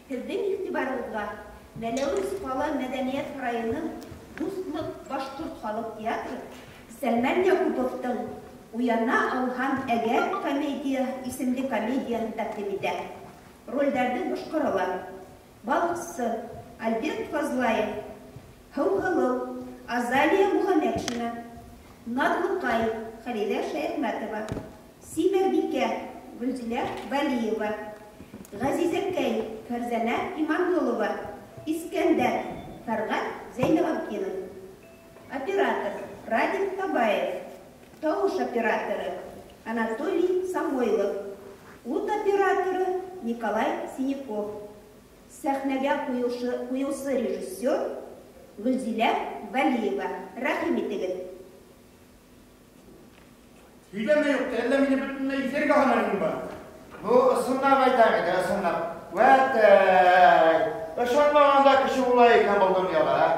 Һеҙҙең иғтибарығыҙға Мәләүез ҡала мәҙәниәт һарайының Дуҫлыҡ башҡорт халыҡ театры Сәлмән Яҡуповтың «Уяна алһам әгәр» комедия исемле комедияһын тәҡдим итә. Ролдәрҙе башҡаралар: Балыҡсы Альберт Фазлаев, Һыуһылыу Азалия Мөхәмәтшина, Наҙлыҡай Хәлиҙә Шәйәхмәтова, Сибәрбикә Гөлзилә Вәлиева, Ғәзизәкәй Фәрзәнә Иманғолова, Искәндәр Фәрғәт Зәйнәғәбдинов. Оператор Радик Табаев, тауыш операторы Анатолий Самойлов, ут операторы Николай Синяков. Сәхнәгә ҡуйыусы режиссер Гөлзилә Вәлиева. Рәхим итегеҙ. Һөйләмә юҡты, әллә мине бөтөнләй иҫәргә һанайһыңмы? Ну, ысынлап әйтәм инде, ысынлап. Вәтәй, ышанмаған да кеше була икән был донъяла, ә?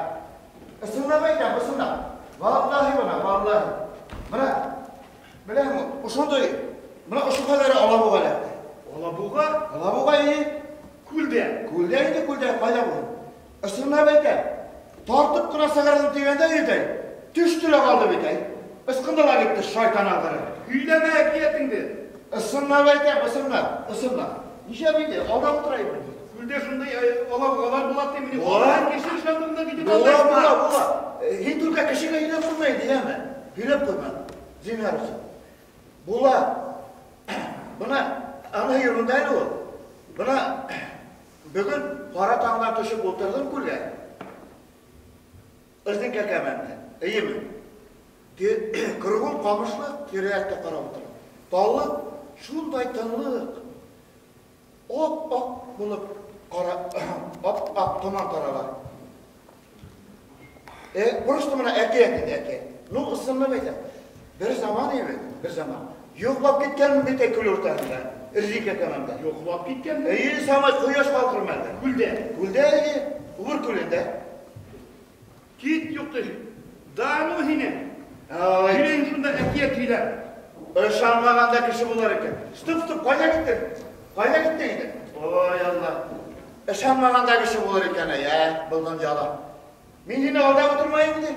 Ысынлап әйтәм, ысынлап. Валлаһи бына, валлаһи. Бына, беләһеңме, ошондай, бына ошо хәлләре Алабуға эләкте. Алабуға? Алабуға, эйе. Күлдә? Күлдә инде, күлдә, ҡайҙа булһын. Ысынлап әйтәм, тартып ҡына сығарҙым тигәндә бит, төштө лә ҡалды бит, әй. Ысҡынды ла китте, шайтан алғыры. Һөйләмә әкиәтеңде. Ысынлап әйтәм, ысынлап, ысынлап. Нишләп инде, алдап ултырайым инде. Күлдә шундай алабуғалар була тип, мине Була. Кеше ышандым да китеп Була, алдашма. була, була. Һин только кешегә һөйләп ҡуйма инде, йәме? Һөйләп ҡуйма. Зинһар өсөн. Була. Бына аны ерунда әле ул. Бына бөгөн ҡара таңдан төшөп ултырҙым күлгә. Ирҙеңкә кәмәмдә. Эйеме? Кругом ҡамышлыҡ, тирә-яҡта ҡарап ултырам. Таллыҡ, шундай тынлыҡ. Ап-аҡ булып ҡара, ап-аҡ томан тарала. Просто бына әкиәт инде, әкиәт. Ну, ысынлап әйтәм. Бер заман ине, бер заман. Йоҡлап киткәнмен бит күл уртаһында, Ирзикә кәмәмдә. Йоҡлап киткәнме? Эйе, самай ҡояш ҡалҡыр мәлдә. Күлдә? Күлдә, эйе, Убыр күлендә. Кит юҡты. Да ну һине. Ай. Һөйләйем шунда әкиәт һөйләп. Ышанмаған да кеше булыр икән. Стоп, стоп, ҡайҙа киттең? Ҡайҙа киттең инде? Ой, Алла. Ышанмаған да кеше булыр икән, әй, ә, был донъяла. Мин һине алдап ултырмайым инде.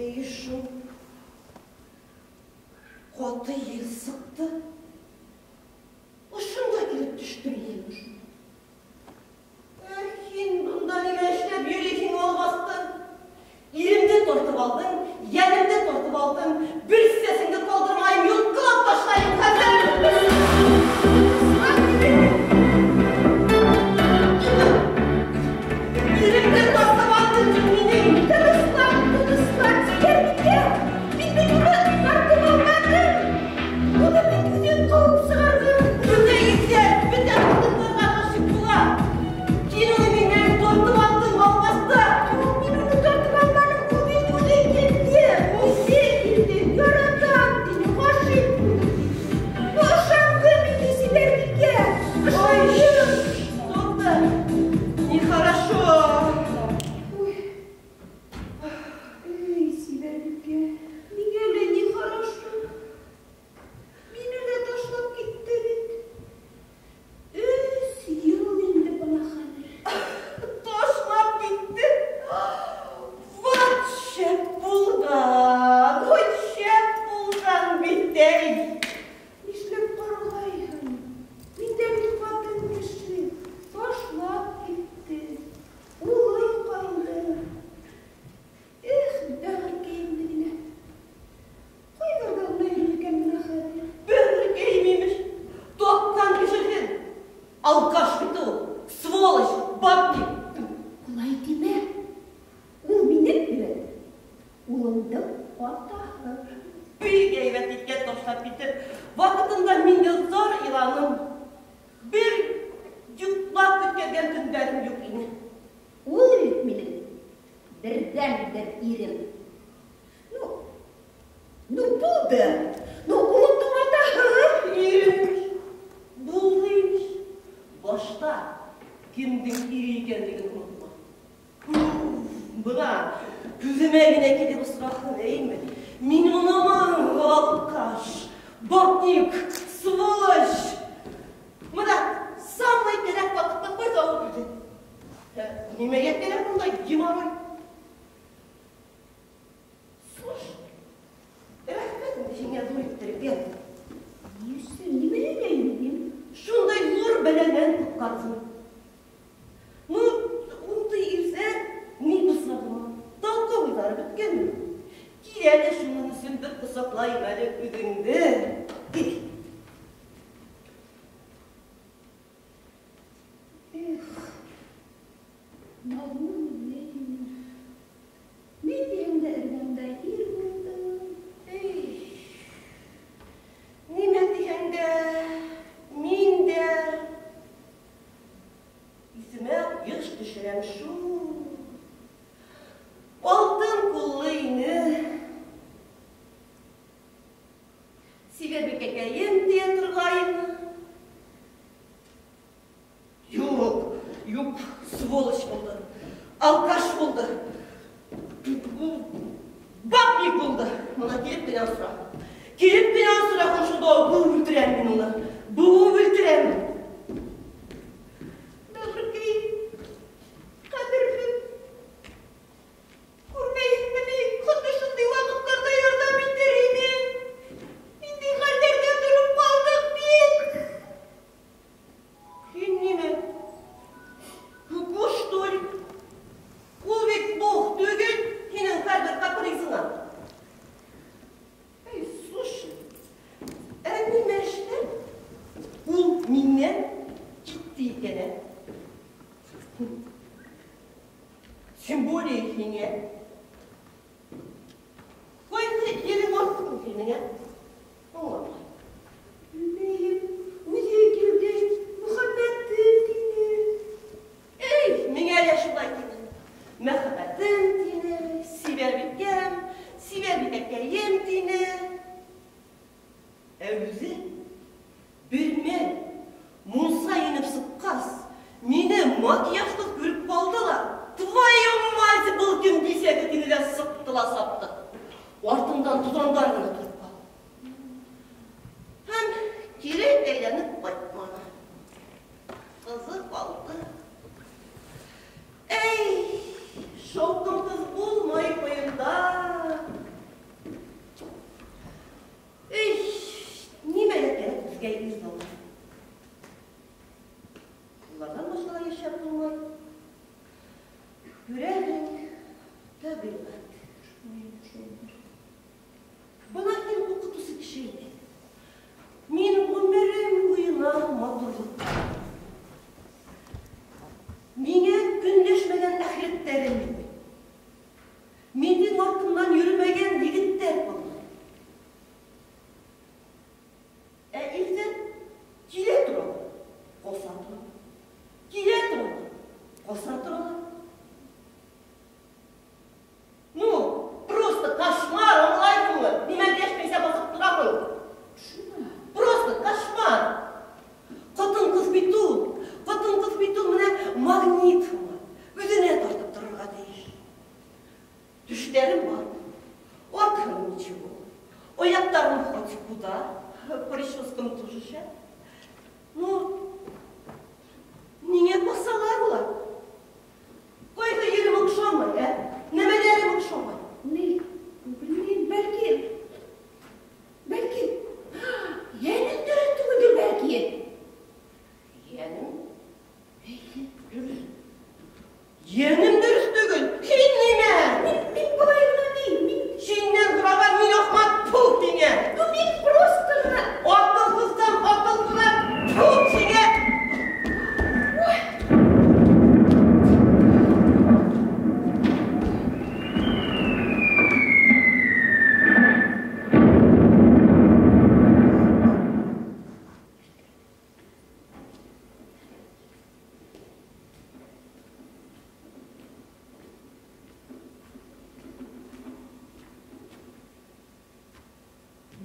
Эй, шул. Ҡаты ел сыҡты. Ошонда килеп төштөм мин. Эх, һин бында нимә эшләп йөрөйһөң, албасты? Иремде тартып алдың, йәнемде тартып алдың. Бер сәсеңде ҡалдырмайым, йолҡҡолап ташлайым хәҙер. Иремде тартып алдың минең. Тыныслан, тыныслан, Сибәрбикә. Мин бит уны тартып алманым. Уны мин үҙем ҡыуып сығарҙым. Бөтә ирҙәр, бөтә ҡатындарға ғашиҡ була. Һин уны минән тартып алдың, албасты. Юҡ, мин уны тартып алманым. Ул бит үҙе килде. Үҙе килде. Яратам тине, ғашиҡ булдым тине. Ну, ышандым инде, Сибәрбикә. Ышандым. Что-то нехорошо. Ой. Эй, Сибәрбикә, миңә лә нехорошо. Мине лә ташлап китте бит. 3 йыл инде бына хәҙер. Ташлап китте. Вот шәп булған, вот шәп булған бит, әй. Нишләп ҡарғайһың? Мин дә бит ҡатын кеше. Ташлап китте. Улым ҡалды. Эх, бәғеркәйемде генә. Ҡайҙарҙа ғына йөрөй икән бына хәҙер? Бәғеркәйем имеш. Тапҡан кешеһен. Алкаш бит ул, сволочь, бабник. Улай тимә. Ул минең белән улымдың атаһы. Бик әйбәт иткән ташлап китеп. Ваҡытында мин дә зар иланым. Бер йоҡлап үткәргән төндәрем юҡ ине. Ул бит минең берҙән-бер ирем. Ну, ну булды. Ну, улымдың атаһы. Ирем булды имеш. Башта кемдең ире икәнлеген онотма. Бына күҙемә генә килеп осраһын, әйме? Мин уны алкаш, бабник, сволочь. Бына самый кәрәк ваҡытта ҡайҙа ул үҙе? Нимәгә кәрәк ундай геморрой? Слушай, рәхмәт инде һиңә ҙур иттереп, йә. Ни өсөн? Нимә һөйләйһең? Шундай ҙур бәләнән ҡотҡарҙың. Ну, ундай ирҙәр ни бысағыма, толковыйҙары бөткәнме? Кил әле шуның өсөн бер ҡосаҡлайым әле үҙеңде. Кил. Эх, мәғлүм үләйем. Ни тиһәң дә эргәмдә ир булды. Эй, нимә тиһәң дә, мин дә иҫемә йыш төшөрәм шул. Алтын ҡуллы ине. Сибәрбикәкәйем тиә торғайны. Юҡ, юҡ, сволочь булды, алкаш булды, бабник булды. Бына килеп кенә осра. Килеп кенә осраһын шунда быуып үлтерәм мин уны. Быуып үлтерәм. Бәғеркәйем, ҡәҙерлем. Күрмәйһеңме ни, хатта шундай ваҡыттарҙа ярҙам итер инең. Ниндәй хәлдәрҙә тороп ҡалдыҡ бит. Һин нимә? Күкү, что ли? Ул бит бог түгел, һинең һәр бер капризыңа. Эй, слушай, ә нимә эшләп ул минән китте икән, ә? Тем более һиңә. Ҡайһы ерең артыҡ һинең, ә? Аңламай. Белмәйем, үҙе килде, мөхәббәтем тине. Эй, миңә лә шулай тине. Мөхәббәтем тине, Сибәрбикәм, Сибәрбикәкәйем тине. Ә үҙе бер мәл мунса инеп сыҡҡас, мине макияжһыҙ күреп ҡалды ла, твою мать, был кем бисәге тине лә сыҡты ла сапты. Артымдан туҙандар ғына тороп ҡалды. Һәм кире әйләнеп ҡайтманы. Ҡыҙы ҡалды. Эй, шауҡымһыҙ булмай уйында. ничего. Аяҡтарым хоть куда, прическам тоже шәп. Ну, ниңә баҫалар улар? Ҡайһы ерем оҡшамай, ә? Нәмәләрем оҡшамай? Ни, белмәйем, бәлки, йәнең дөрөҫ түгелдер, бәлки. Йәнем? Эйе. Дөрөҫ. Йәнем дөрөҫ түгел. Һин нимә? Мин былай ғына тием, мин... Һинән һораған мин ахмаҡ, тфү һиңә. Ну, мин просто ғына... Аҡылһыҙҙан аҡыл һорап, тфү һиңә. Ой!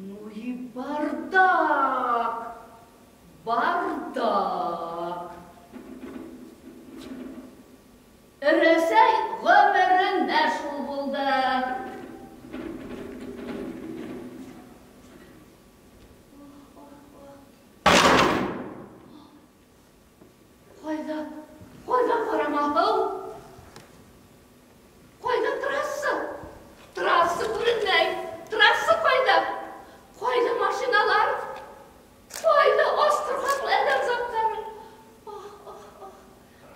Ну и бардак! Бардак! Рәсәй ғүмерендә шул булды. Ҡайҙа, ҡайҙа ҡарамаһың? Ҡайҙа трасса? Трасса күренмәй. Трасса ҡайҙа? Ҡайҙа машиналар? Ҡайҙа астырхаҡлы әҙәм заттары? Ах, ах, ах.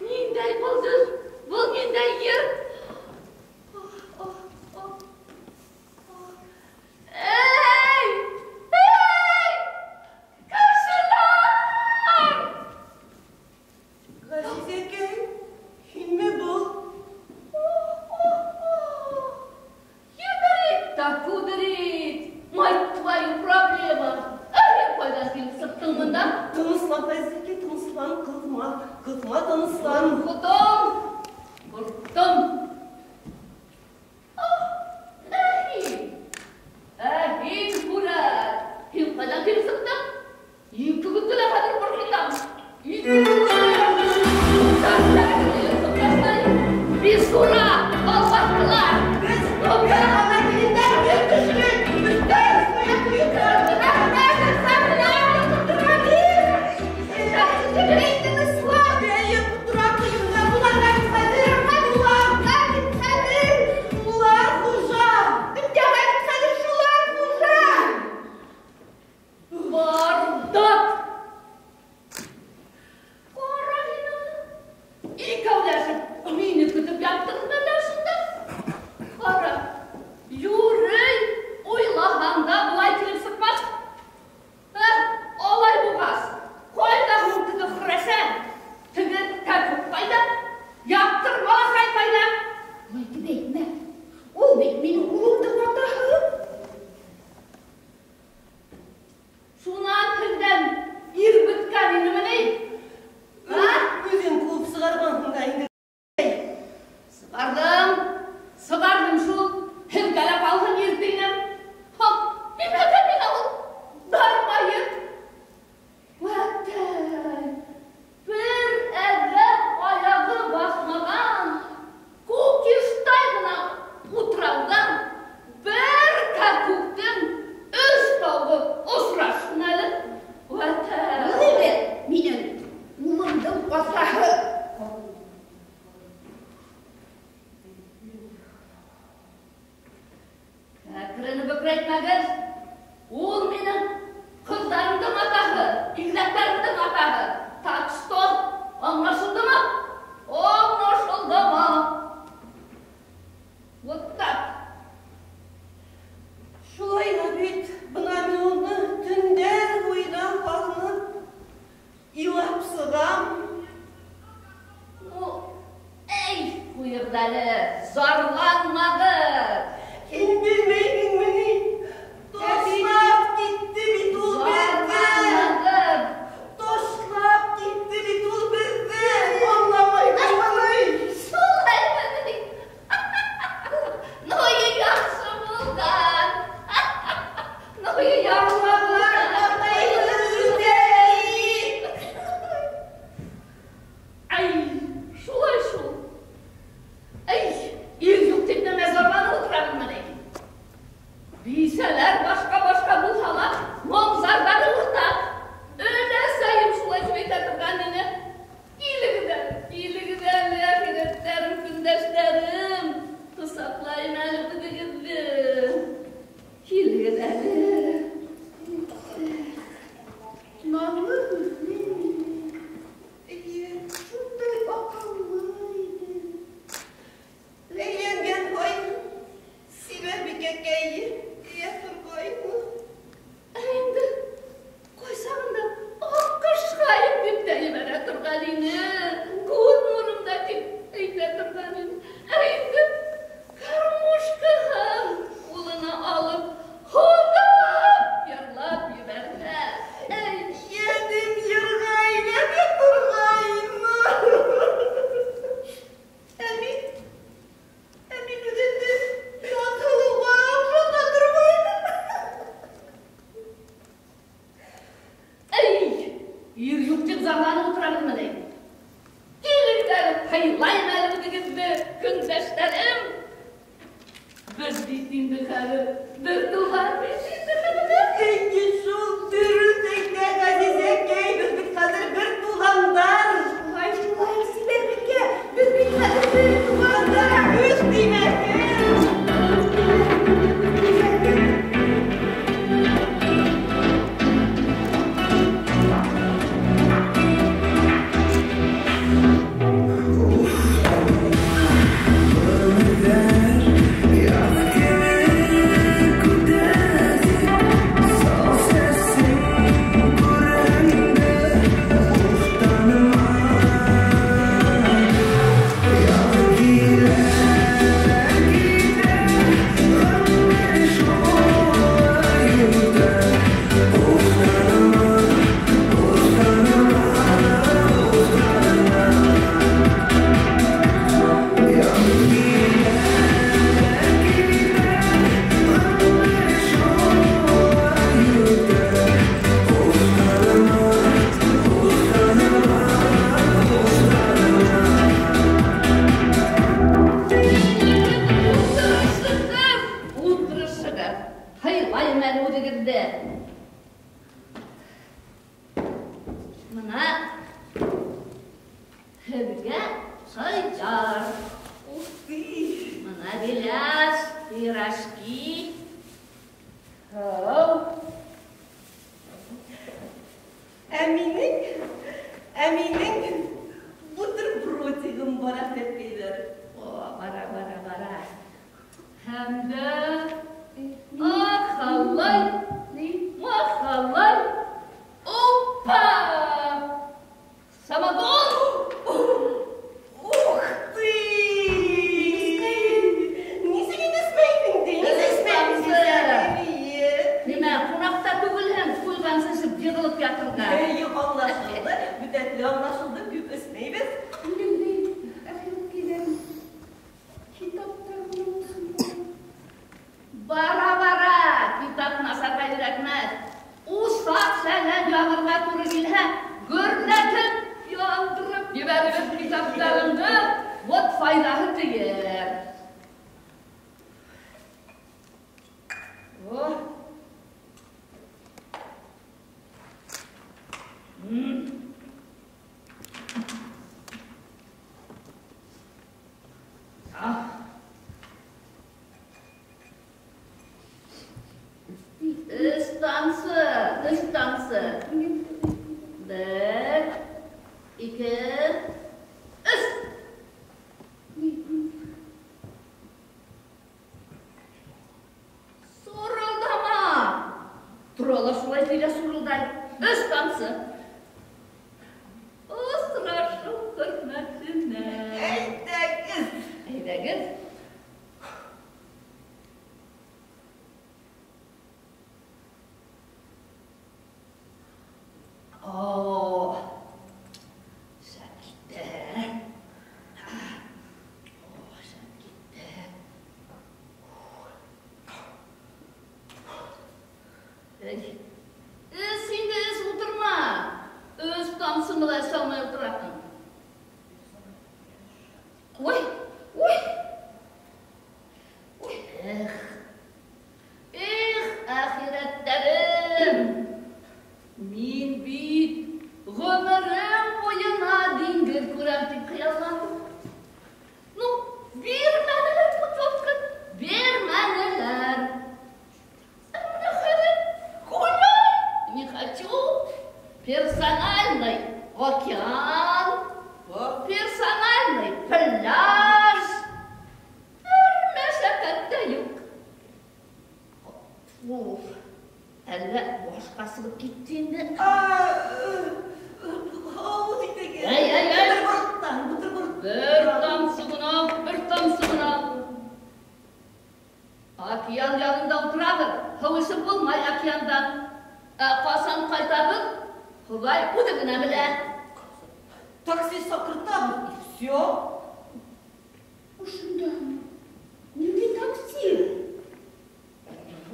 Ниндәй был төҫ? Был ниндәй ер? Ах, ах, ах. Ах. Эй! Эй! Кешеләр! Ғәзизәкәй, һинме был? Ядрить та кудрить! Мать твою, проблема! Ә һин ҡайҙан килеп сыҡтың бында? Тыныслан, Ғәзизәкәй, тыныслан, ҡыҙма, ҡыҙма, тыныслан. Ҡурҡтым, ҡурҡтым. Ах, ә һин? Ә һин, күрәт! Һин ҡайҙан килеп сыҡтың? Ике көндө лә хәҙер ҡурҡытам. Ике көндө лә. Бисура, албаҫтылар! Беҙ ана килендәр, беҙ төшөрөп, бөтәбеҙ ҡуя ҡуйҙыҡ. Эйе, тора ҡуйыңдар, уларға бит хәҙер, уларға бит хәҙер, улар хужа. Донъяға бит хәҙер шулар хужа. Бардак! Ҡара һин уны. Икәүләшеп мине көтөп яттығыҙ әллә шунда? Ҡара, юрый уйлаһаң да былай килеп сыҡмаҫ. Ә, алай булғас, ҡайҙа һуң теге хөрәсән? Теге кәкүк ҡайҙа? Яҡтыр балаҡай ҡайҙа? Улай тип әйтмә. Ул бит минең улымдың атаһы. Шунан һеҙҙән ир бөткән инеме ни? Ә? Үҙең ҡыуып сығарғанһың да инде. Сығарҙым, сығарҙым шул. Һеҙгә лә ҡалһын ир тинем. Ха, нимәгә миңә ул дармайыт? Вәтәй, бер әҙәм аяғы баҫмаған кукиштай ғына утрауҙан бер кәкүктең өс тауығы осрашһын әле. Вәтәй. Ул бит минең улымдың атаһы. Кәкрене бөкрәйтмәгеҙ. Ул минең ҡыҙҙарымдың атаһы, игеҙәктәремдең атаһы. Так что, аңлашылдымы? Аңлашылдымы? Вот так. Шулай ҙа бит, бына мин уны төндәр буйына һағынып, илап сығам. Ну, эй, ҡуйығыҙ әле, зарланмағыҙ. Һин белмәйһеңме ни? Бисәләр башҡа-башҡа булһа ла, моң-зарҙары уртаҡ. Өләсәйем шулай тип әйтә торған ине. Килегеҙ әле, килегеҙ әле, әхирәттәрем, көндәштәрем. Ҡосаҡлайым әле үҙегеҙҙе. Килегеҙ әле. Наҙлы һүҙле ине. Эйе, шундай аҡыллы ине. Әйләнгән һайын Сибәрбикәкәйе тейә торғайны. Ә инде ҡайсағында аҡҡошҡайым тип тә ебәрә торған ине. Күҙ нурым да тип әйтә торған ине. Ә инде гармушкаһын ҡулына алып, һуҙып йырлап ебәрҙе. Эй, Йәнем йырға әйләнә торғайны. Ә мин, ә мин үҙемде Янһылыуға оҡшата торғайным. Эй, ир юҡ тип зарланып ултырабыҙмы ни? Килегеҙ әле, һыйлайым әле үҙегеҙҙе, көндәштәрем. Беҙ бит инде хәҙер бер туған бит инде хәҙер. Эйе шул, дөрөҫ әйтә Ғәзизәкәй, беҙ бит хәҙер бер туғандар. Шулай, шулай, Сибәрбикә, беҙ бит хәҙер бер туғандар. Үҙ тимәһен. Ултырышығыҙ, ултырышығыҙ. Һыйлайым әле үҙегеҙҙе. Бына һеҙгә ҡыяр. Ух ты! Бына беляш, пирожки. Һыу. Ә минең бутербродигым бар, әхирәткәйҙәр. О, бара, бара, бара. Һәм дә махалай, махалай. Опа! Самогон! Ух ты! Нисек инде эсмәйһең ти? Нисек эсмәйһең ти сән? Эйе. Нимә, ҡунаҡта түгелһең, ҡуйғансы эсеп йығылып ятырға. Эйе, аңлашылды. Бөтәһе лә аңлашылды, күп эсмәйбеҙ. Минең ни, әхирәткәйҙәрем, китаптар булсын. Бара-бара, китап насарға өйрәтмәҫ. Усаҡ фәлән яғырға тура килһә, гөрләтеп, яндырып ебәрегеҙ китаптарыңды, вот файҙаһы тейер. О. Ah. Өс тамсы, өс тамсы. Бер, ике, өс. Сурылдама. Тора ла шулай тейҙә сурылдай. Өс тамсы. Осрашыу хөрмәтенә. Әйҙәгеҙ. Әйҙәгеҙ. О, шәп китте. О, шәп китте. Эй, эс инде, эс, ултырма. Океан, персональный пляж. Бер мәшәҡәт тә юҡ. Уф, әллә башҡа сығып китте инде. Ауыҙ итегеҙ. Әй, әй, әй. Бутербродтан, бутерброд. Бер тамсы ғына, бер тамсы ғына. Океан янында ултырабыҙ, һыу эсеп булмай океандан. Ә ҡасан ҡайтабыҙ, Хоҙай үҙе генә белә. Такси саҡыртабыҙ, и все. Ошонда ниндәй такси?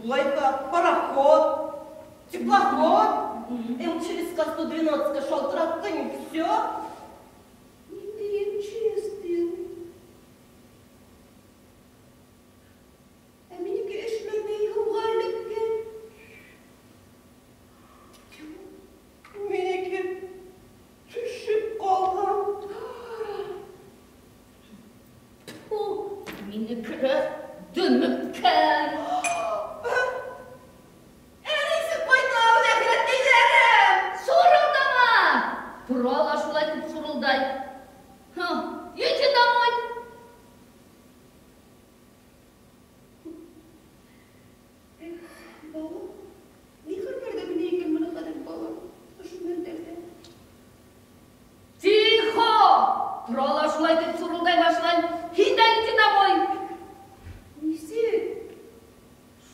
Улайһа, пароход, теплоход, МЧСК 112 шалтыраттың, и все. Ниндәй МЧС ти? Ә минеке эшләмәй һыуға эләккән. Минеке төшөп ҡалған. Тьфу, минеке дөмөккән. Ә нисек ҡайтабыҙ, әхирәткәйҙәрем? Сурылдама! Тора ла шулай итеп сурылдай. Һы, иди домой. Эх, балам, ни хәлләрҙә генә икән бына хәҙер балам, ошо мәлдәрҙә. Тихо! Тора ла шулай итеп сурылдай башлай. Һин дә иди домой. Нисек?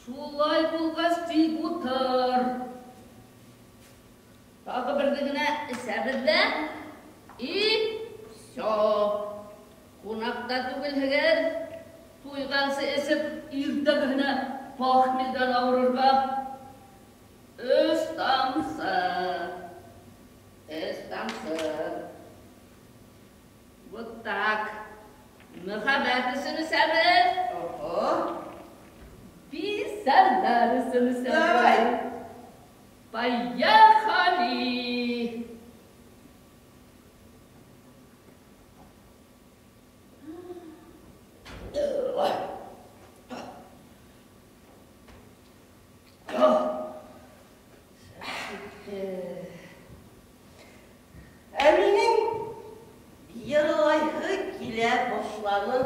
Шулай булғас, тик утыр. Тағы берҙе генә эсәбеҙ ҙә, и все. Ҡунаҡта түгелһегеҙ, туйғансы эсеп, иртәгеһенә похмелдән ауырырға. Өс тамсы. Өс тамсы. Вот так. Мөхәббәт өсөн эсәбеҙ. Ого. Бисәләр өсөн эсәбеҙ. Давай. Поехали! Ә минең йырлайһы килә башланы.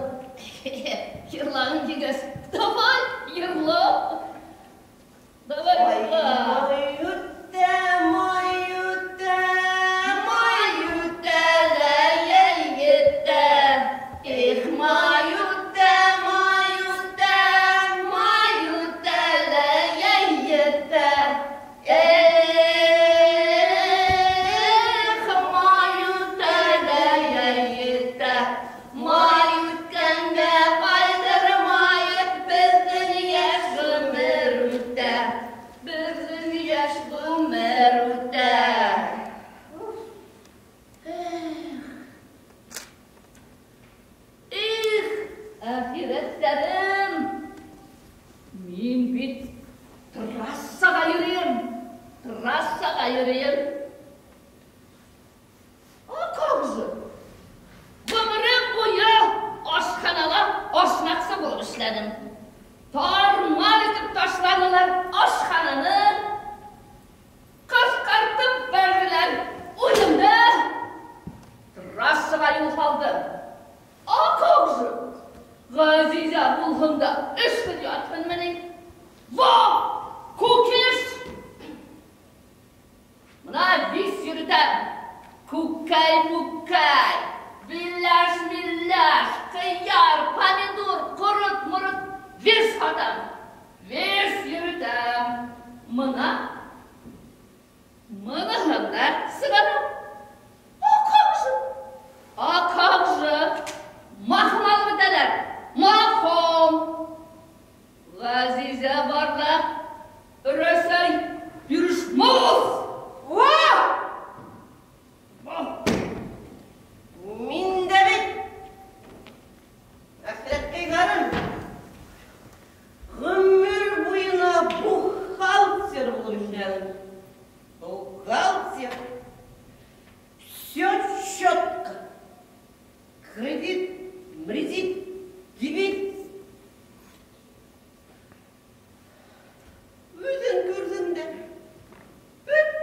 Йырлағың килгәс, давай, йырла. Давай, йырла. Май үтә, май үтә, май үтә, ләй етә. Эх, май үтә, май үтә, май үтә, ләй етә. Эх, май үтә, ләй етә. Май үткәнгә ҡайтырмайыҡ, беҙҙең йәш ғүмер үтә. Беҙҙең йәш ғүмер үтә. Эх, әхирәттәрем, мин бит трассаға йөрөйөм, трассаға йөрөйөм. А как же? Ғүмерем буйы ашханала ашнаҡсы булып эшләнем. Тармар итеп ташланылар ашхананы. Ҡыҫҡартып бәрҙеләр үҙемде. Трассаға юл һалдым. А как же? Ғәзизә булһын да эшһеҙ ятһынмы ни? Во! Кукиш! Бына вис йөрөтәм. Күкәй-мүкәй, биләш-миләш, ҡыяр, помидор, ҡорот-морот вис һатам. Вис йөрөтәм. Мына, мыныһын да сығарам. А как же? А как же? Махом алып бөтәләр. Махом! Ғәзизә барҙа Рәсәй бирешмәҫ! Уа! Мин дә бит әхирәткәйҙәрем, ғүмер буйына бухгалтер булып эшләнем. Бухгалтер. Все четко. Кредит, мредит, дебет. Үҙең күрҙең дә. Бөттө.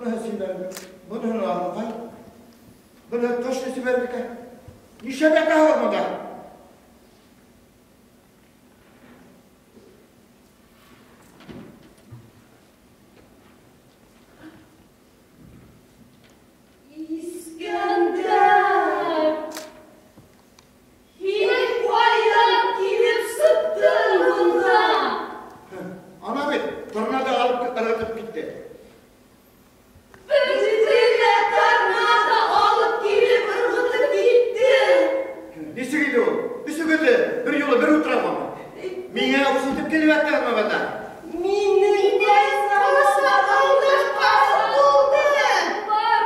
Быныһы сибәр, быныһы алҡай. Быныһы точно сибәрбикә. Нишләп ятаһығыҙ бында? Искәндәр! Һин ҡайҙан килеп сыҡтың бында? Ана бит, торнадо алып ырғытып китте. Беҙҙе лә торнадо алып килеп ырғытып китте. Нисек инде ул? Өсөгөҙ ҙә бер юлы бер утрауғамы? Миңә үс итеп килеп яттығыҙмы бында? Минең ҡайсар Алдашҡаным булды. Бар.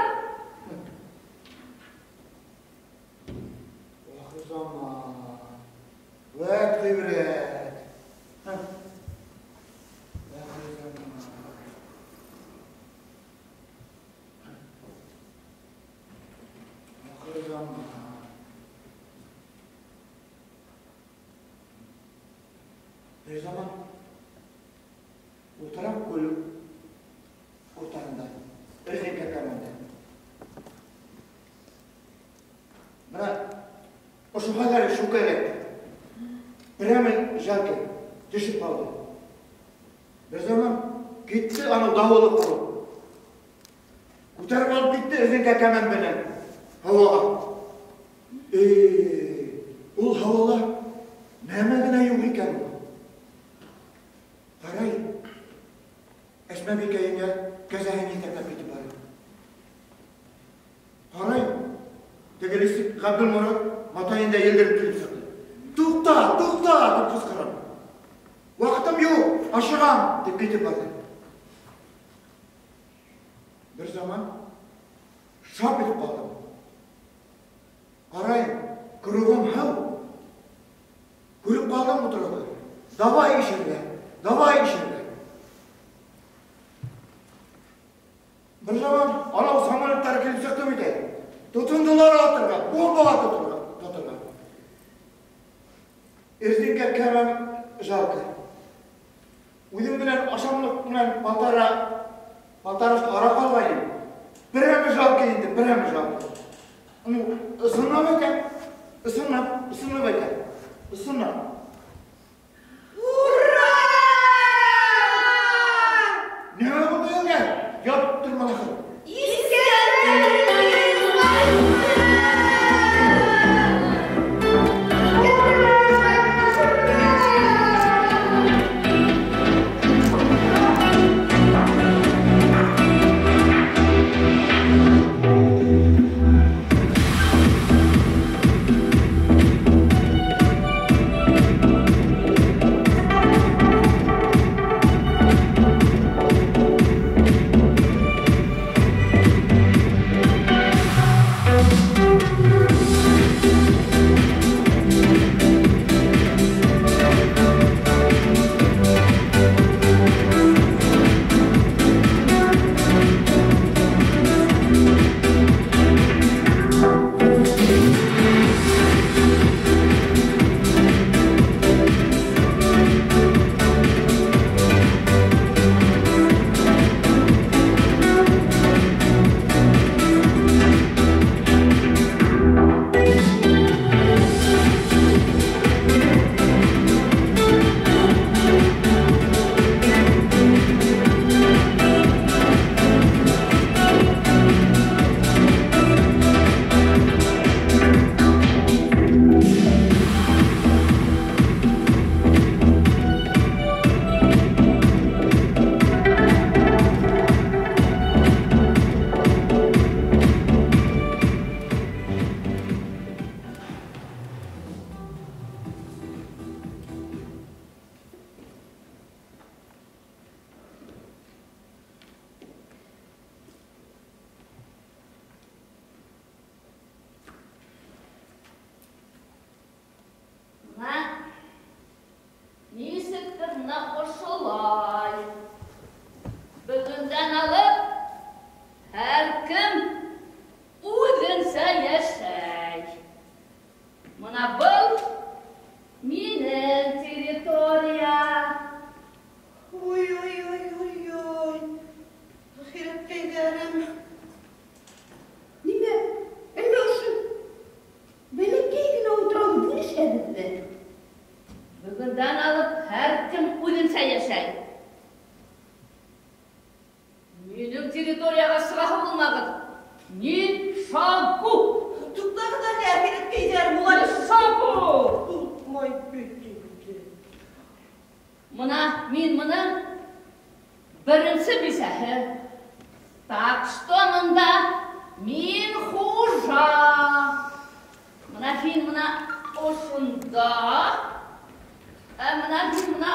Ахыр заман. Вәт ғибрәт. Ахыр заман. Ахыр заман. Бер заман ултырам күл уртаһында, Эрзинкә кәмәндә. Бына ошо хәлдәр шука эләкте. Прямо жалко, төшөп ҡалды. Бер заман китте анау дауылы ҡороп. Күтәреп алып китте Эрзинкә кәмән менән һауаға. Ул һауала нәмә генә юҡ икән ул. Ҡарай, Әсмәбикә еңгә кәзәһен етәкләп китеп бара. Ҡарай, теге лисик Ғабдулморат матайын да елдереп килеп сыҡты. Туҡта, туҡта, тип ҡысҡырам. Ваҡытым юҡ, ашығам, тип китеп барҙы. Бер заман шап итеп ҡалдым. Ҡарай, кругом һыу. Күреп ҡалдым утрауҙы. Давай ишергә, давай ишергә. Бер заман анау самолеттар килеп сыҡты бит әле. Тотондолар атырға, бомбаға тотонға. Эрзинкә кәмәм жалко. Үҙем менән ашамлыҡ менән полтора ара ҡалғайным. Берәме жалко инде, берәме жалко. Ну, ысынлап әйтәм, ысынлап, ысынлап әйтәм, ысынлап. Ура! Нимә булды еңгә? Ят тормалаһың. Искәндәр! Ой-ой-ой-ой-ой. Ахирәткәйләрем. территорияға сығаһы булмағыҙ. Ни шагу! Туҡтағыҙ әле, әхирәткәйҙәрем, улар Ни шагу! Май бөтөңдө. Мына мин мының беренсе бисәһе. Так что мында мин хужа. Мына һин мына ошонда. Ә мына һин мына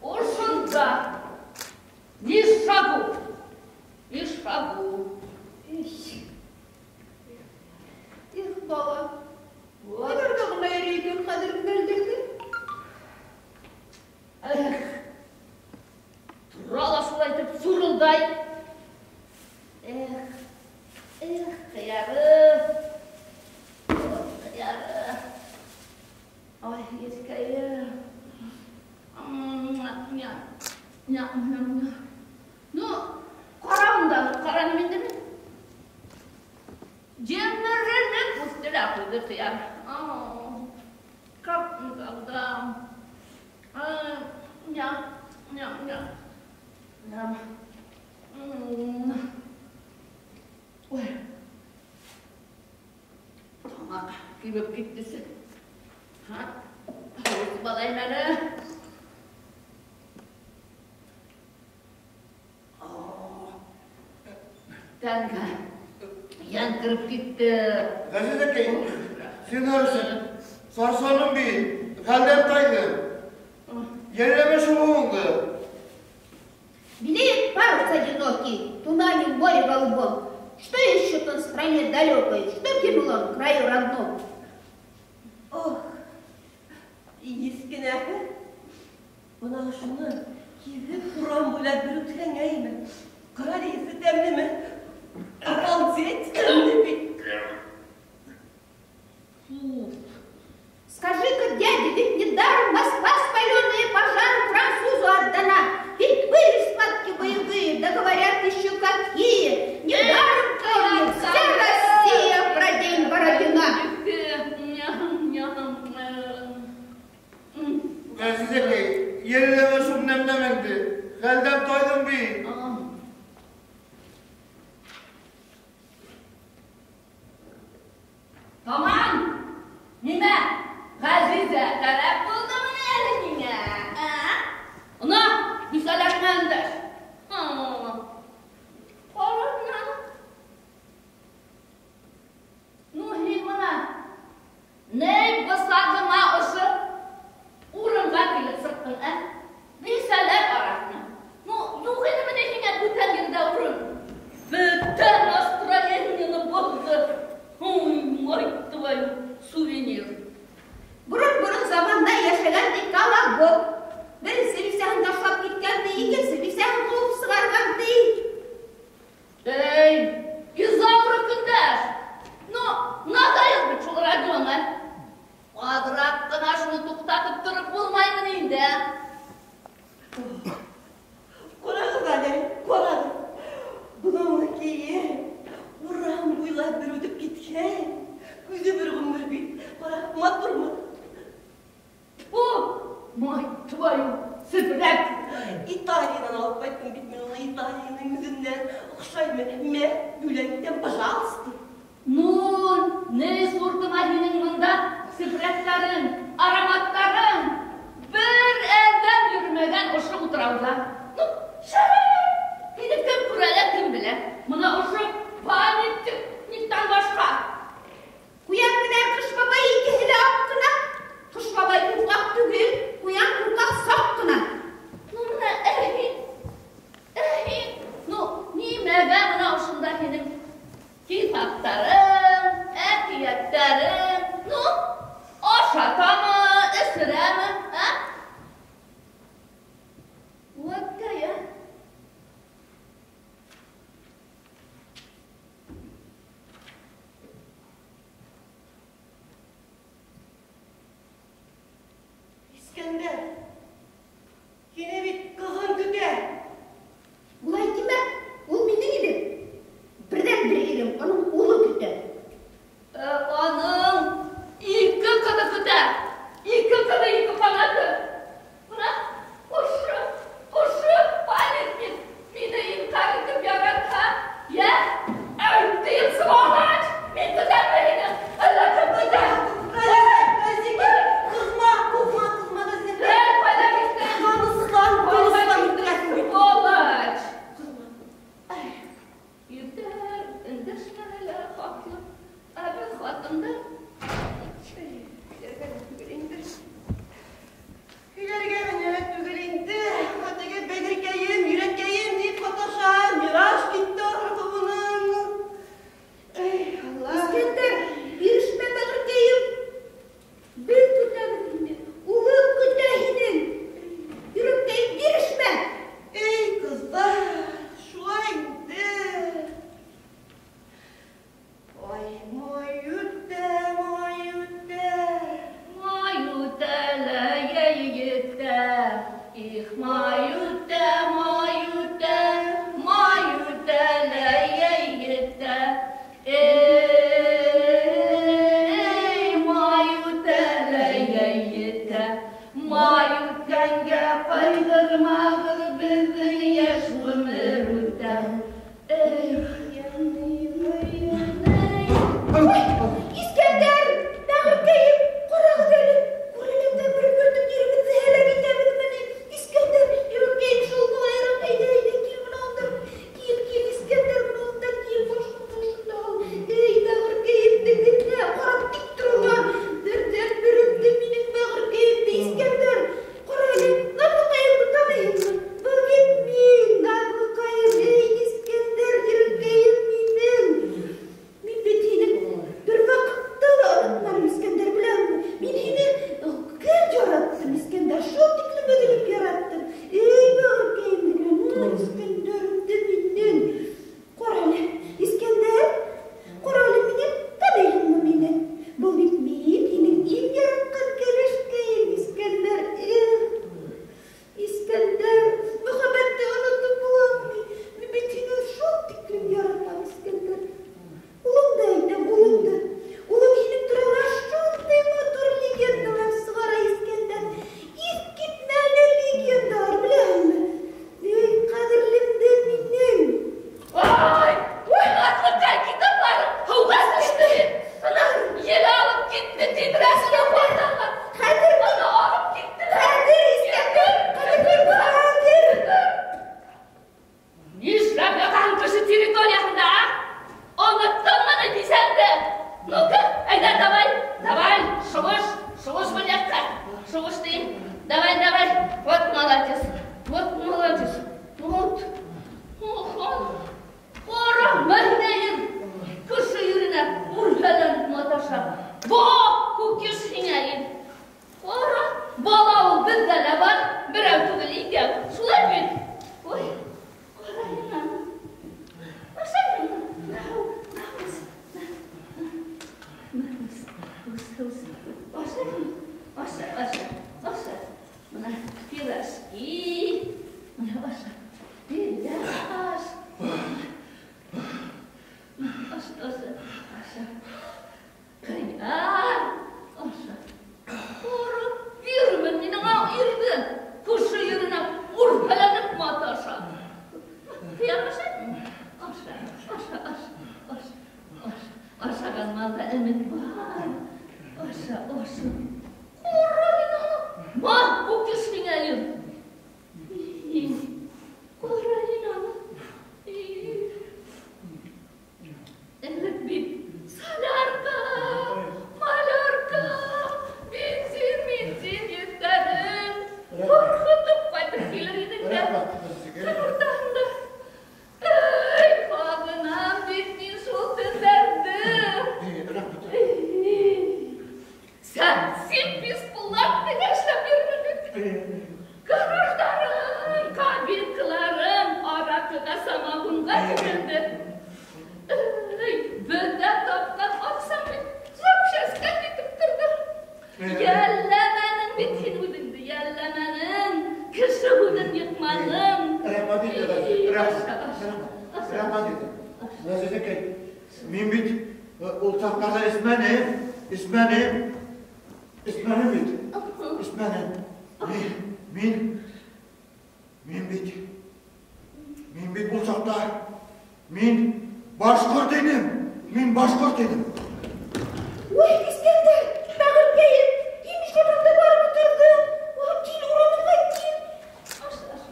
ошонда. Ни шагу! Ни шагу! Их, бала. Ҡайҙарҙа ғына йөрөй икән хәҙер белдерҙе. Эх, тора ла шулай итеп сурылдай. Эх, эх, ҡыяры. Ҡыяры. Ай, еҫкәйе. Ну, ҡара унда, ҡараным инде мин. Емерелеп үҫте лә ҡуйҙы ҡыяр. Как никогда. Ой. Тамаҡ кибеп китте. Һа? Һыу балайым әле. Тәнгә йән кереп китте. Ғәзизәкәй, зинһар өсөн, сарсаным бит, хәлдән тайҙым. Йәлләмә шул һыуыңды. Белеет парус одинокий, тумане в море голубом. Что ищет он в стране далекой, что кинул он в краю родном? Ох, еҫкенәһе. Бына шуны киҙеп урам буйлап бер үтһәң, әйме? Ҡара әле, еҫе тәмлеме? Обалдеть, тәмле бит. Фу. Скажи-ка, дядя, ведь недаром Москва спаленная пожаром французу отдана. Ведь были схватки боевые, да говорят еще какие. Недаром помнит вся Россия про день Бородина. Ғәзизәкәй, йәлләмә шул нәмнәмеңде. Хәлдән тайҙым бит. Тамам! Нимә? Ғәзизә кәрәк булдымы әле һиңә? Ә? Ана, бисәләреңә өндәш. Ҡара мынаны. Ну, һин мына ни бысағыңа ошо урынға килеп сыҡтың, ә? Бисәләр араһына. Ну, юҡ ине менә һиңә бүтән ерҙә урын. Бөтә настроениены боҙҙо. Ой, мать твою, сувенир. Борон-борон заманда йәшәгән ти Колобок. Беренсе бисәһен ташлап киткән ти, икенсе бисәһен ҡыуып сығарған ти. Эй, Изаура көндәш! Ну, надоел бит шул радионы. Аҙыраҡ ҡына шуны туҡтатып тороп булмаймы инде, ә? Ҡарағыҙ әле, ҡарағыҙ. Бынауы кейеп, урам буйлап бер үтеп киткән. Үҙе бер ғүмер бит. Ҡара, матурмы? О, мать твою, сепрәк! Италиянан алып ҡайттым бит мин уны, Италияның үҙенән. Оҡшаймы? Мә, бүләк итәм, пожалуйста. Ну, ни суртыма һинең бында сепрәктәрең, ароматтарың. Бер әҙәм йөрөмәгән ошо утрауҙа. Ну, шәп! Һине кем күрә лә, кем белә. Мына ошо памятниктан башҡа. Ҡуян менән Ҡыш бабай икеһе лә аҡ ҡына. Ҡыш бабай ҡурҡаҡ түгел, ҡуян ҡурҡаҡ саҡ ҡына. Ну, мына әһин, әһин. Ну, нимәгә мына ошонда һинең китаптарың, әкиәттәрең? Ну, ашатамы, эсерәме, ә? Үәткәй, ә? Ҡыяр аша. Аша, аша, аша, аша, аша. Ашаған малда өмөт бар. Аша, аша. Ҡара һин аны. Ма, был кеш миңә ир. Ҡара һин аны. Элек бит солярка, малярка, бензин, бензин йөктәрен ҡурҡытып ҡайтып килер инең дә. Төн уртаһында. Эй, һағынам бит мин шул төндәрҙе. Совсем бесплатно эшләп йөрөнөм бит. Гараждарым, кабинкаларым араҡыға, самогонға тегелде. Бөтә тапҡан аҡсам бит запчаска китеп торҙо. Йәлләмәнең бит һин үҙеңде, йәлләмәнең. Кеше һүҙен йыҡманың. Рәхмәт инде, рәхмәт. Рәхмәт инде. Ғәзизәкәй, мин бит ул саҡтарҙа эсмәнем, эсмәнем. Эсмәнем бит. Эсмәнем. Мин бит ул саҡта мин башҡорт инем. Мин башҡорт инем. Ой, Искәндәр, бәғеркәйем, һин нишләп унда барып ултырҙың? Кил, урыныңа кил. Аша, аша.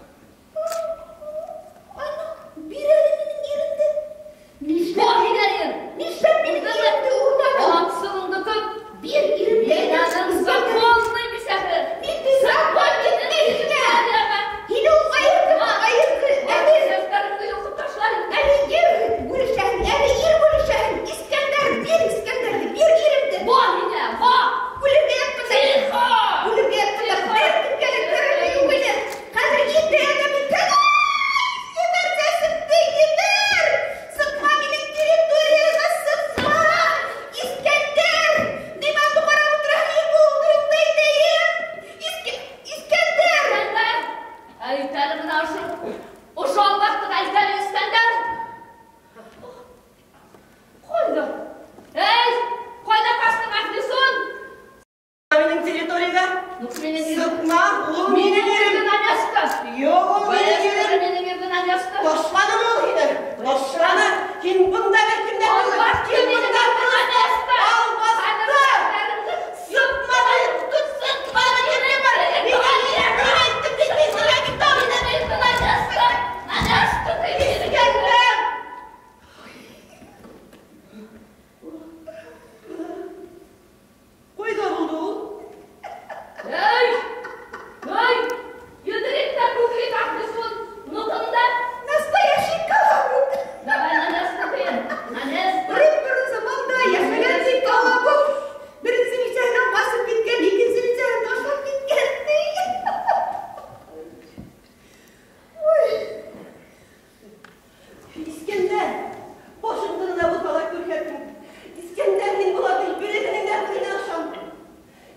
Ана, бир әле минең иремде. Нишләп һинәр ир? Нишләп минең иремде урланың? Асылыңды тот. Бир иремде. Мин аның законный бисәһе. Мин закон китте һиңә. Һине ул айырҙы, айырҙы. Әле Сәстәреңде йолҡоп ташлайым. Әле ер бүлешәһең, әле ир бүлешәһең. Искәндәр, бир Искәндәрҙе, бир иремде. Ба һиңә, ба! Үлергә ятҡанда. Тихо! Үлергә ятҡанда бер кемгә лә кәрәге юҡ ине. Хәҙер инде әҙәм иткән. Ебәр сәсемде, ебәр! Сыҡма минең территорияға, сыҡма! Искәндәр! Нимә ҡарап ултыраһың, ир булдырыңды әйтәйем. Искәндәр! Искәндәр! Әйт әле бына ошо. Ошо албаҫтыға әйт әле, Искәндәр! Ҡайҙа? Эй, ҡайҙа ҡастың, Әхлисун? Минең территорияға. Минең Сыҡма, ул минең ирем. ирҙе на место. Юҡ, ул минең ирем. Минең ирҙе на место. Ташланы ул һине. Ташланы. Һин бында бер кем дә түгел. Албаҫты Һин минең бында ирҙе на место. Албаҫты. Сыҡма, сыҡма, минең бар. Миңә ирем әйттем бит, мин һиңә бит. Минең ирҙе на место. На место ты минең ирҙе. Искәндәр! Ҡайҙа булды ул? Эй! Эй! Йөҙөрөк тә күкрәк Әхлисун. Нотонда. Настоящий колобок. Давай на место ты. На место. Борон-борон заманда йәшәгән ти колобок. Беренсе бисәһенән ҡасып киткән, икенсе бисәһен ташлап киткән ти. Ой. Искәндәр, башыңды ғына булһа ла күрһәтең. Искәндәр, мин быларҙың береһенең дә һүҙенә ышанмайым.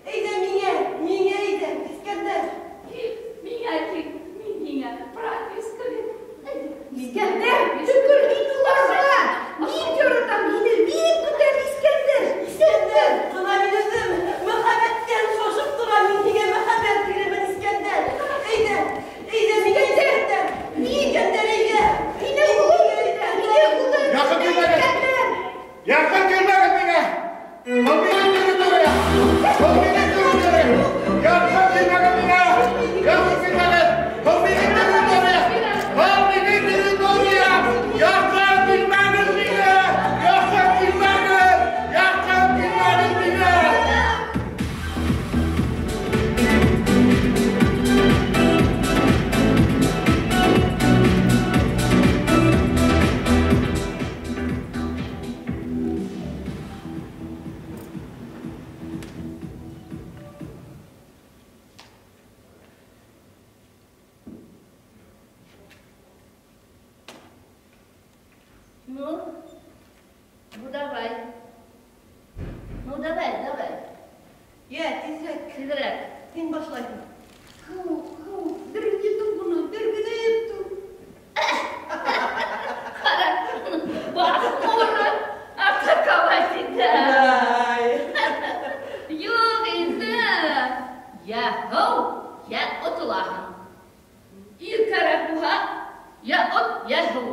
Әйҙә миңә, миңә әйҙә, Искәндәр. Кил, миңә кил, мин һиңә прописка бирәм. Искәндәр, төкөр һин уларға. Мин яратам һине, мин көтәм, Искәндәр. Искәндәр, бына мин үҙем мөхәббәттән шашып торам, мин һиңә мөхәббәт бирәмен, Искәндәр. Әйҙә, әйҙә миңә, Искәндәр. Искәндәр, әйҙә. Һине улым, һине улым. Яҡын килмәгеҙ. Искәндәр. Яҡын килмәгеҙ миңә. Был минең территория. Был минең территория. Яҡын килмәгеҙ миңә. Яҡын килмәгеҙ. Был минең территория. Был минең территория. Яҡын килмәгеҙ миңә. Яҡын килмәгеҙ. Яҡын килмәгеҙ миңә. Ну, ну давай. Ну давай, давай. Йә, тиҙерәк. Тиҙерәк. Һин башлайһың. Һыу, һыу, бер йотом ғына, бер генә йотом. Ҡара, бахмуры атаковать итә. Ай. Юҡ инде. Йә һыу, йә отолаһың. Ир кәрәк булһа, йә от, йә һыу.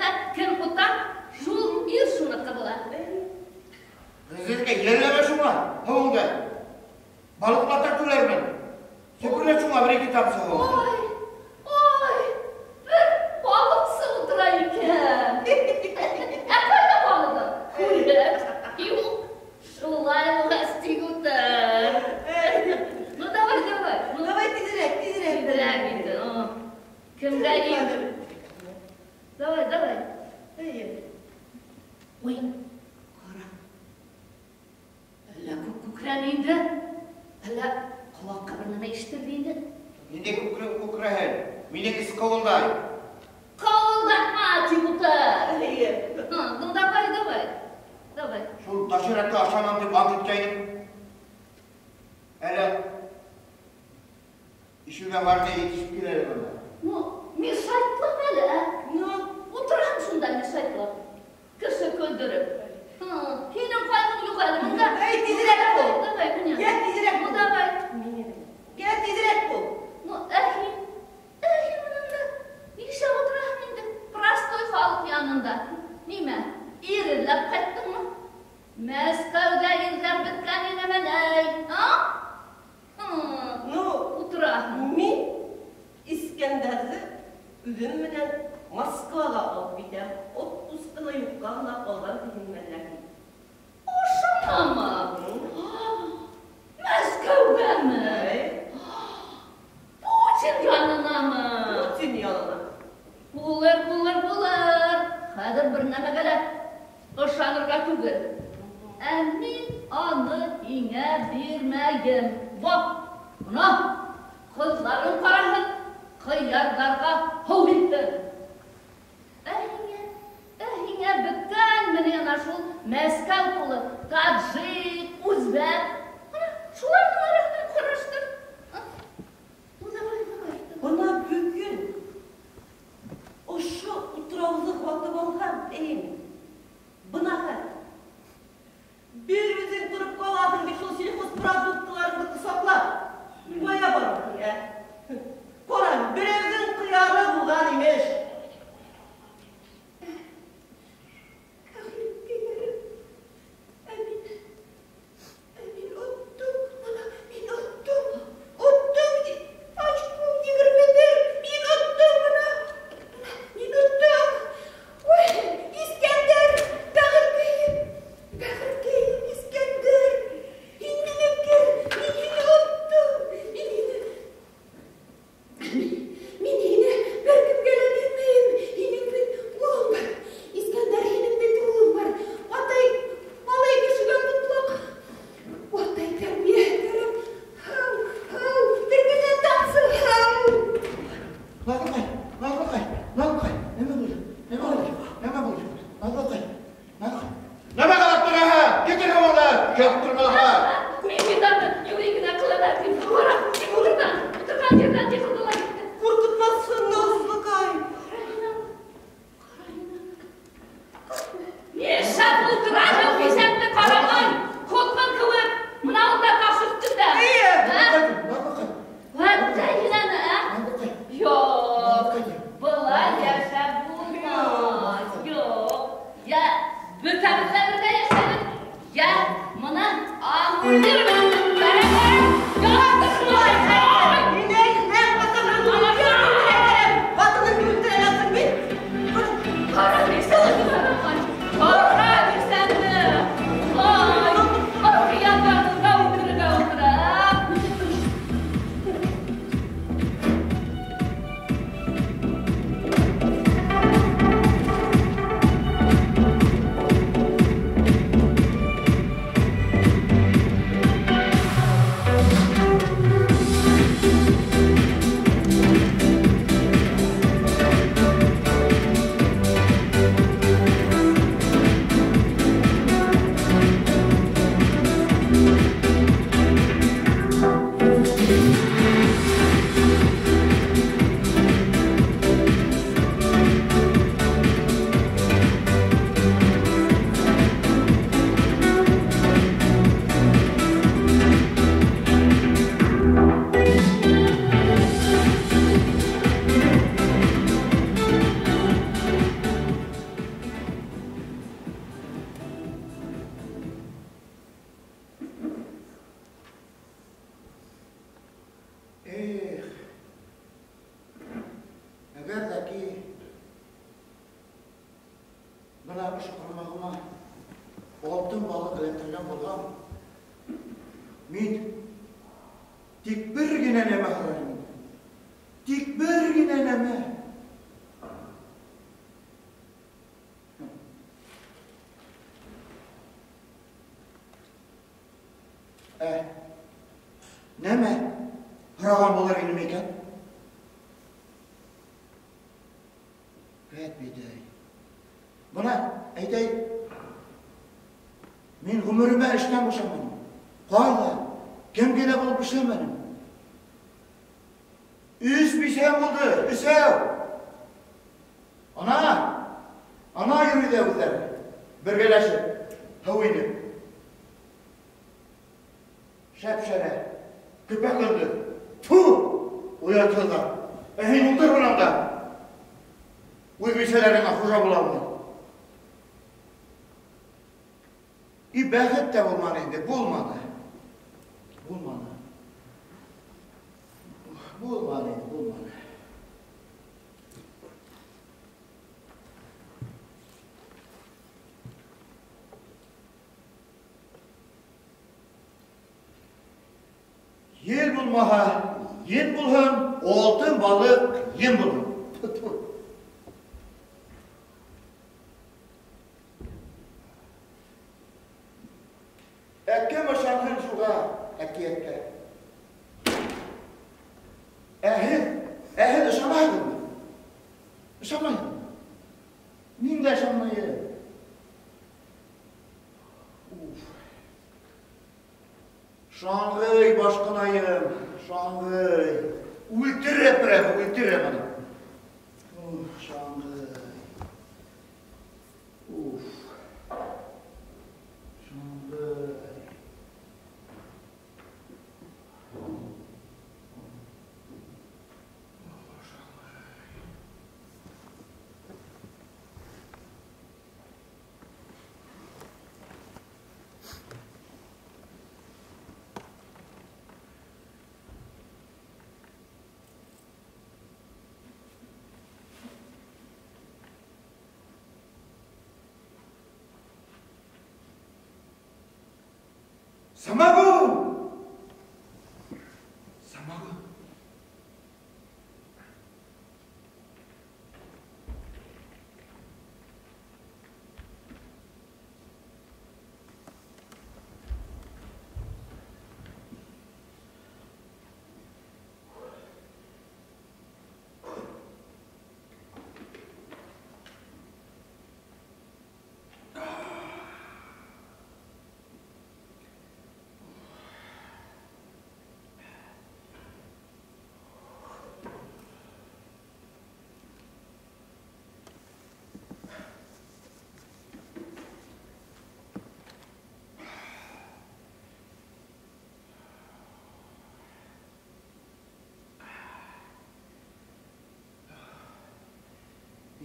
дә кем ота, шул ир шуныкы була. Һеҙгә йәлләмә шуңа, һыуыңды. Балыҡлата түләрмен. Төкөрә шуңа бер-ике тамсы һыу. Ой, ой, бер балыҡсы ултыра икән. Ә ҡайҙа балығы? Күрәм. Юҡ, шулай булғас тик утыр. Ну давай, давай. Ну, Давай тиҙерәк, тиҙерәк. Тиҙерәк инде. Кемгә иң? Давай, давай. Әйе. Ой, ҡара. Әллә күк күкрәне инде, әллә ҡолаҡҡа бер нәмә ишетелде инде. Ниндәй күкрәһен? Минең эс ҡыуылдай. Ҡыуылдатма, тип утыр. Әйе. Ну давай, давай. Давай. Шул доширакты ашамам тип ант иткәйнем. Әле ишеүгә барып етешеп килә әле бында. Ну, мешайтлап әле, ә? Ну, Утырам шунда мешайтлап. Кеше көлдөрөп. Һинең ҡайғың юҡ әле бында. Әй, тиҙерәк бул. Давай, Гүнә. Йә, тиҙерәк Ну, бул. давай. Йә, тиҙерәк бул. Ну, әһи, әһи бында. Нишләп ултыраһың инде? Простой халыҡ янында. Нимә, ир эҙләп ҡайттыңмы? Мәскәүҙә ирҙәр бөткән инеме ни? А? Ну, Ултыраһың. мин Искәндәрҙе үҙем менән Москваға алып китәм. Отпускыны юҡҡа ғына алған тиһеңме әллә? Ошонамы? Мәскәүгәме? Әй, Путин янынамы? Путин янына. Булыр, булыр, булыр. Хәҙер бер нәмәгә лә ышанырға түгел. Ә мин аны һиңә бирмәйем. Вап, бына ҡыҙҙарың ҡараһын, ҡыярҙарға һыу һипһен. Ә һиңә, ә һиңә бөткәнме ни ана шул Мәскәү тулы таджик, үзбәк. Ана шуларҙың араһынан ҡараштыр. Ну, давай, давай. Бына бөгөн ошо утрауҙы һатып алған эйме? Бына хәл. Бер үҙең тороп ҡалаһың бит шул сельхозпродуктларыңды ҡосаҡлап. Ҡая бараһың, ә? Ҡара, берәүҙең ҡыяры булған имеш. Бәғеркәйҙәрем, ә мин, ә мин оттом, бына мин оттом, оттом, очко 21, мин оттом бына, бына мин оттом. Ой, Искәндәр, бәғеркәйем. Бына ошо ҡармағыма алтын балыҡ эләктергән булһам, мин тик бер генә нәмә һорар инем. Тик бер генә нәмә. Нәмә һораған булыр инем икән? Вәт бит әй. Бына әйтәй, мин ғүмеремә эштән бушаманым. Ҡайҙа, кем генә булып эшләмәнем. Өс бисәм булды, өсәү. Ана, ана йөрөй ҙә үҙҙәре, бергәләшеп, һыу инеп. Шәп-шәрә, көпә-көндөҙ. Тфу, оятһыҙҙар. Ә һин ултыр бынанда. Үҙ бисәләреңә хужа була алмай. И бәхет тә булманы инде, булманы. Булманы. Булманы инде, булманы. Ел булмаһа, ен булһын, алтын балыҡ ем булһын. Тфу. Ә кем ышанһын шуға әкиәткә? Ә һеҙ ышанмайһығыҙмы? Ышанмайһығыҙмы? Мин дә ышанмайым. Уф. Шаңғый башҡынайым, шаңғый. Үлтерә прямо, үлтерә бына. Уф, шаңғый. Уф. Шаңғый. Самогон! Самогон.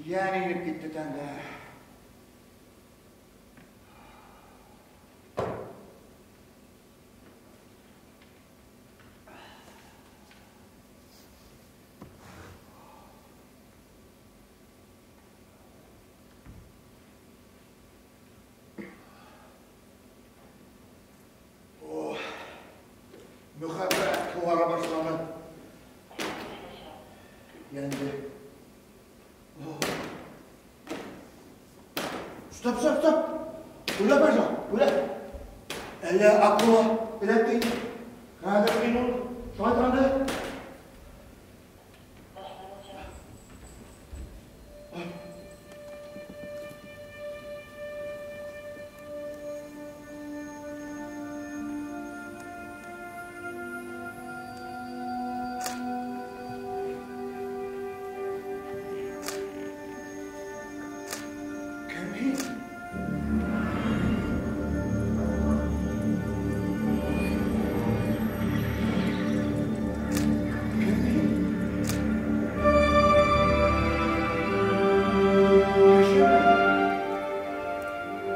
Йән инеп китте тәндә. Ох, мөхәббәт ҡыуара башланы. Йәнде. Стоп, стоп, стоп! Уйлап башла, уйлап. Әллә акула эләкте инде. Хәҙер мин ул шайтанды. Кем һин?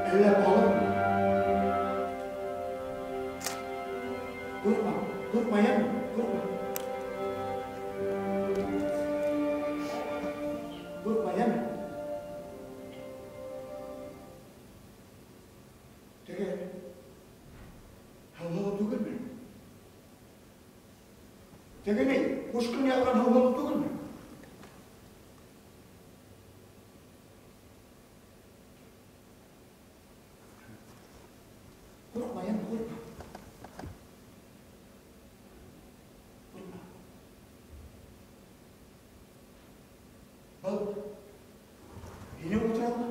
Әллә балыҡмы? Ҡурҡма, ҡурҡма, йәме, ҡурҡма. Ҡурҡма, йәме. Теге ни, Пушкин яҙған һыуһылыу түгелме? Ҡурҡма, йәме, ҡурҡма. Ҡурҡма. Был һинең утрауңмы?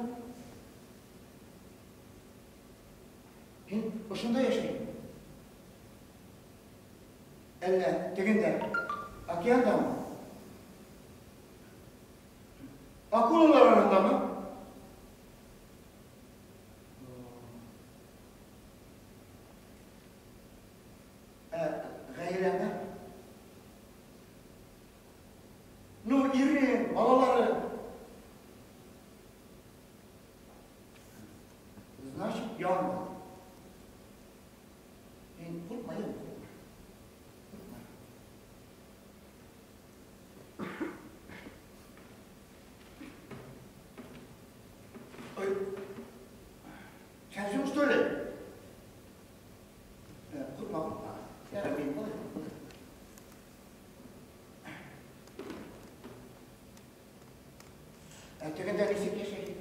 Һин ошонда йәшәйһеңме? Әллә тегендә, океандамы? Акулалар араһындамы? Ә ғаиләңә? Ну, ирең, балаларың. Значит, янма. Һин ҡурҡма, йәме, ҡурҡма. Ҡурҡма. Ой, сәнсең, что ли? Ҡурҡма, ҡурҡма. Ярай, мин былай, былай. Ә тегендә нисек йәшәйһең?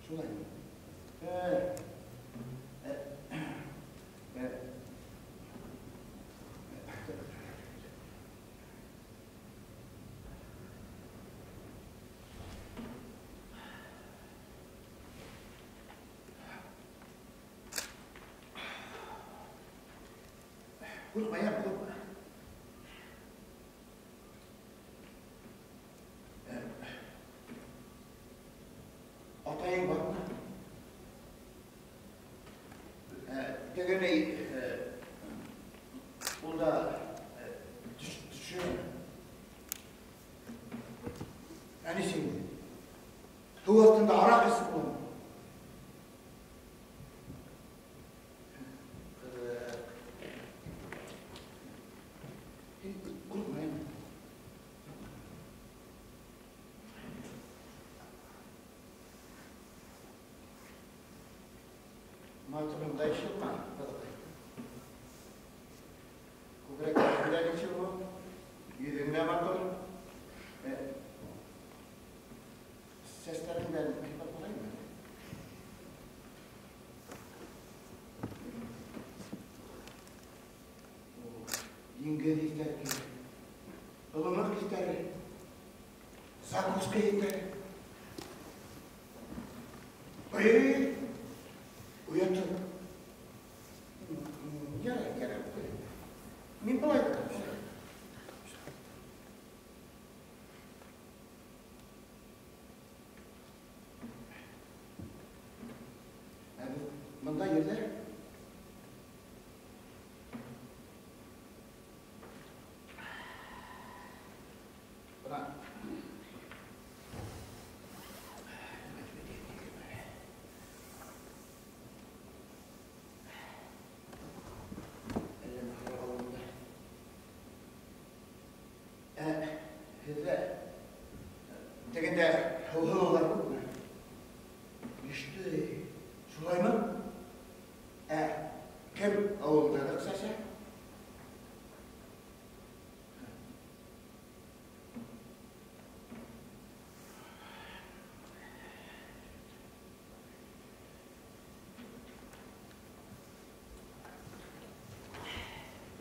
Шулай. Ҡурҡма, йәме, ҡурҡма. Атайың бармы? Теге ни, ул да төшө. Ә нисек инде? Һыу аҫтында араҡ эсеп буламы? Һин ҡурҡма, йәме. Матурым да ишетмә, ҡыҙыҡай. Күкрәк белән нисек бу? Йөҙөң дә матур. Сәстәреңдән һыйпап алайыммы? Диңгеҙ еҫтәре килә. Ылымыҡ еҫтәре. Закуска еҫтәре. Ой, уятты. Ярай, ярай. Мин былай торам. Ә бында ерҙә бына әллә ни һорап алам да. Ә һеҙҙә тегендә һыуһылыуҙар күпме? Иште, шулаймы? Ә кем ауылдырыҡ сәсә?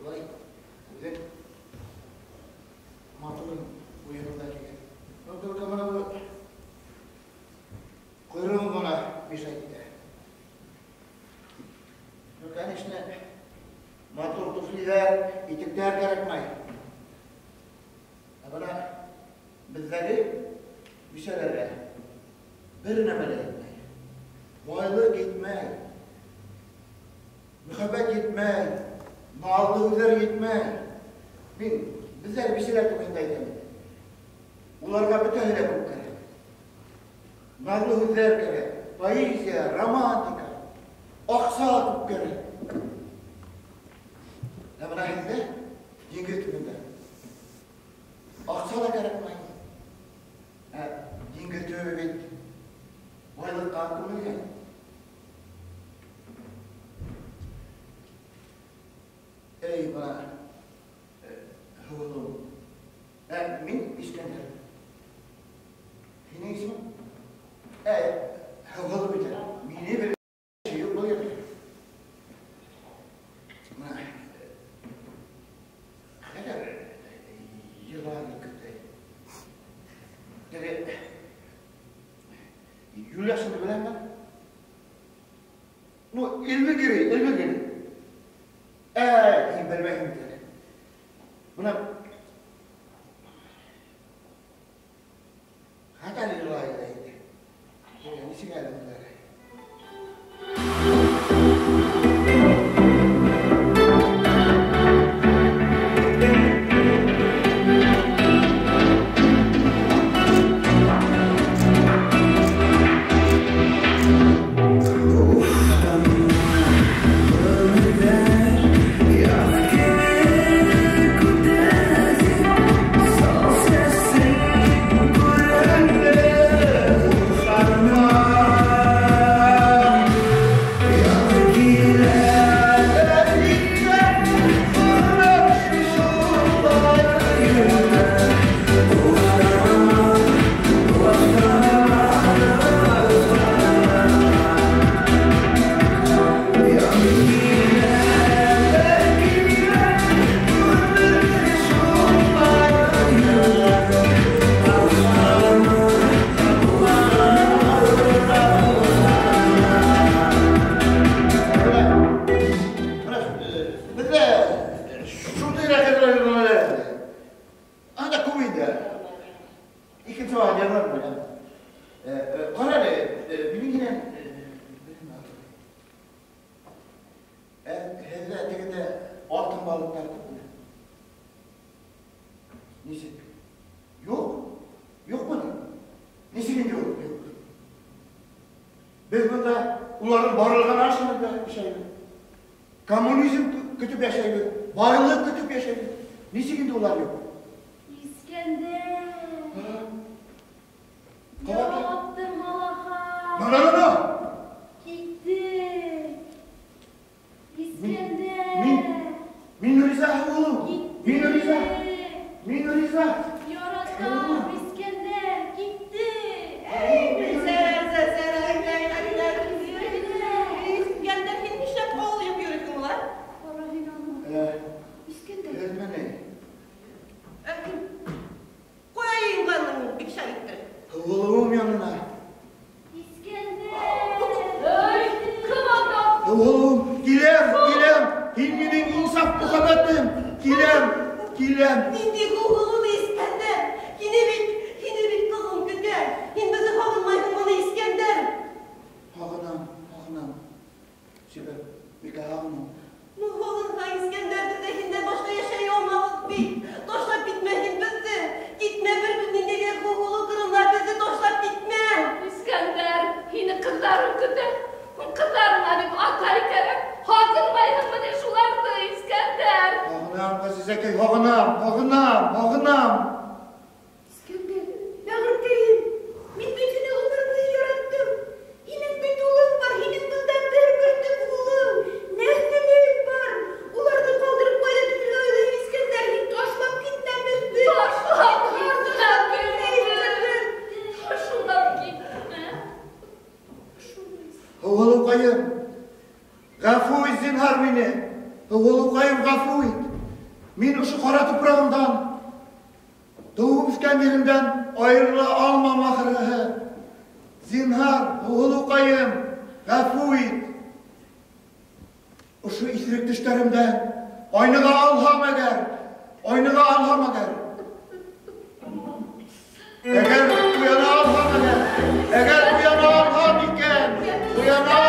Былай, үҙең матурың уйынында килгән. Ну, только бына был ҡойроғоң ғына мешать итә. Ну, конечно, матур туфлиҙар, итектәр кәрәкмәй. Ә бына беҙҙәге бисәләргә бер нәмә лә етмәй. Байлыҡ етмәй, мөхәббәт етмәй, наҙлы һүҙҙәр етмәй. Мин беҙҙәр бисәләр тураһында әйтәм инде. Уларға бөтәһе лә күп кәрәк. Наҙлы һүҙҙәр кәрәк, поэзия, романтика, аҡса күп кәрәк. Ә бына һеҙҙә диңгеҙ төбөндә аҡса ла кәрәкмәй. Ә диңгеҙ төбө бит байлыҡҡа күмелгән. Һыуһылып итә. Мине бер юҡ был ерҙә. Бына хәҙер йылан көтә. Теге Юляшны беләме? Ну, Эльвигири, Эльвигири. Һин белмәйһең бит әле. Бына хәтәр йылай инде. Нисек әле бында? Беҙ бында уларҙың барлығына ышанып йәшәйбеҙ. Коммунизм көтөп йәшәйбеҙ, байлыҡ көтөп йәшәйбеҙ. Нисек инде улар юҡ? Искәндәр. Яттым, малаҡай. На-на-на! Киттек. Искәндәр. Мин риза, улым. Мин риза. Мин риза. Яратам, Искәндәр, киттек. Искәндәр, һин нишләп ауыл йөрөйһөң улар? Ҡара һин аны. Искәндәр. Белмәне. Ҡайҙа йыйынғаның бик шәп иттереп? Улым янына. Искәндәр. Эй, кем анда? Улым, киләм, киләм. Һин минең инсаф мөхәббәтем. Киләм, киләм. Ниндәй ҡыуылыуҙы, Искәндәр? Һине бит ҡыҙың көтә. Һин беҙҙе һағынмайһыңмы, Искәндәр? Һағынам, һағынам. Сибәр, бик һағынам. Ну, һағынһаң, Искәндәр, беҙ дә һинән башҡа йәшәй алмабыҙ бит. Ташлап китмә һин беҙҙе. Китмә, бер ниндәй ҙә ҡыуылыу ҡырына беҙҙе ташлап китмә. Искәндәр, һине ҡыҙҙарың көтә. Ҡыҙҙарыңа бит атай кәрәк. Һағынмайһыңмы ни шуларҙы, Искәндәр? Һағынам, Ғәзизәкәй, һағынам, һағынам, һағынам. Искәндәр, бәғеркәйем, мин бит һине ғүмер буйы яраттым. Һинең бит улың бар, һинең бында бер бөртөк улың, нәҫелең бар. Уларҙы ҡалдырып ҡайҙа китергә уйлайһың, Искәндәр? Һин ташлап китмә беҙҙе. Ташлап Ташлап китмә китмә, беҙҙе. Искәндәр. Ташлап китмә. Һыуылыуҡайым, ғәфү ит зинһар мине. Һыуылыуҡайым, ғәфү ит. Мин ошо ҡара тупрағымдан, тыуып үҫкән еремдән айырыла алмам ахырыһы. Зинһар, һыуылыуҡайым, ғәфү ит. Ошо иҫерек төштәремдән айныға алһам әгәр, айныға алһам әгәр. Әгәр уяна алһам әгәр, әгәр уяна алһам икән, уяна